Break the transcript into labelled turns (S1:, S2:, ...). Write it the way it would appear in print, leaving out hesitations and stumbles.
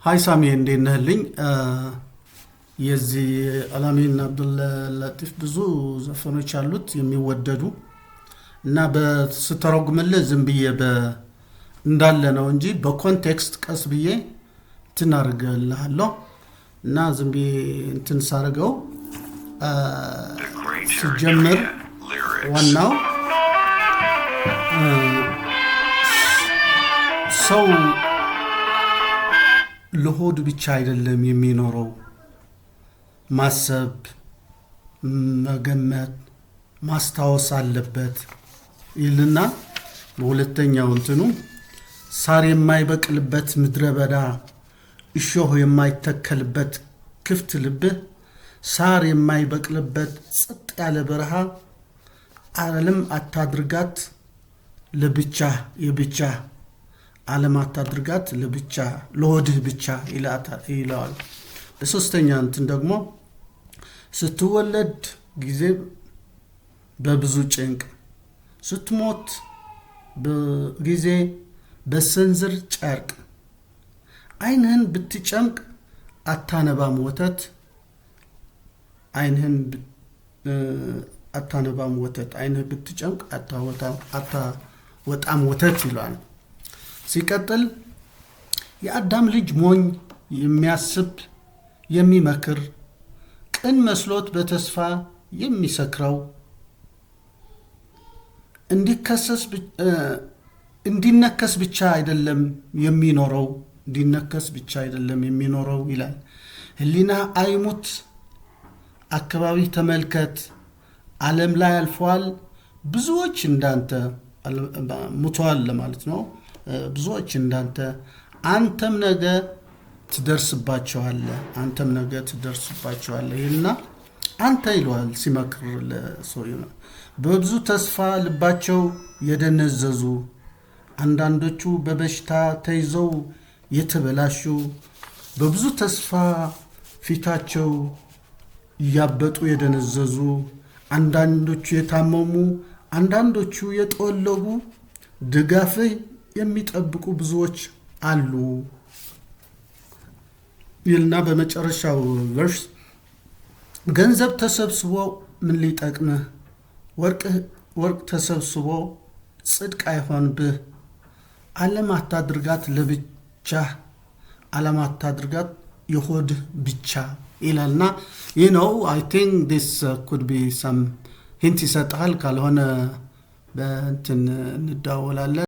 S1: Hi ሳሚ፣ እንዴት ነህልኝ? የዚህ አላሚን አብዱልለጢፍ ብዙ ዘፈኖች አሉት የሚወደዱ እና ስተረጉምልህ ዝም ብዬ እንዳለ ነው እንጂ በ context ቀስ ብዬ እንትን አድርግልሃለሁ እና ዝም ብዬ እንትን ሳርገው
S2: The Great
S1: ስጀምር
S2: Eritrean lyrics.
S1: ዋናው ሰው ለሆድ ብቻ አይደለም የሚኖረው፣ ማሰብ፣ መገመት፣ ማስታወስ አለበት ይልና በሁለተኛው እንትኑ ሳር የማይበቅልበት ምድረ በዳ፣ እሾህ የማይተከልበት ክፍት ልብህ፣ ሳር የማይበቅልበት ጸጥ ያለ በረሃ፣ ዓለም አታድርጋት ለብቻ የብቻ፣ ዓለም አታድርጋት ለብቻ ለሆድህ ብቻ ይለዋል። በሶስተኛ እንትን ደግሞ ስትወለድ ጊዜ በብዙ ጭንቅ፣ ስትሞት ጊዜ በስንዝር ጨርቅ፣ ዓይንህን ብትጨምቅ አታነባም ወተት፣ ዓይንህን አታነባም ወተት፣ ዓይንህ ብትጨምቅ አታወጣም ወተት ይለዋል። ሲቀጥል የአዳም ልጅ ሞኝ፣ የሚያስብ የሚመክር፣ ቅን መስሎት በተስፋ የሚሰክረው፣ እንዲከሰስ እንዲነከስ ብቻ አይደለም የሚኖረው፣ እንዲነከስ ብቻ አይደለም የሚኖረው ይላል። ሕሊና አይሙት፣ አካባቢ ተመልከት፣ ዓለም ላይ አልፈዋል ብዙዎች እንዳንተ፣ ሙተዋል ለማለት ነው። ብዙዎች እንዳንተ፣ አንተም ነገ ትደርስባቸዋለህ፣ አንተም ነገ ትደርስባቸዋለህ ይልና አንተ ይለዋል ሲመክር ለሰውየው። በብዙ ተስፋ ልባቸው የደነዘዙ፣ አንዳንዶቹ በበሽታ ተይዘው የተበላሹ፣ በብዙ ተስፋ ፊታቸው እያበጡ የደነዘዙ፣ አንዳንዶቹ የታመሙ፣ አንዳንዶቹ የጠወለጉ፣ ድጋፍህ የሚጠብቁ ብዙዎች አሉ ይልና በመጨረሻው verse ገንዘብ ተሰብስቦ ምን ሊጠቅምህ? ወርቅ ተሰብስቦ ጽድቅ አይሆንብህ። ዓለም አታድርጋት ለብቻህ፣ ዓለም አታድርጋት የሆድህ ብቻ ይላልና ይህ ነው። I think this could be some hint ይሰጥሃል። ካልሆነ በእንትን እንደዋወላለን።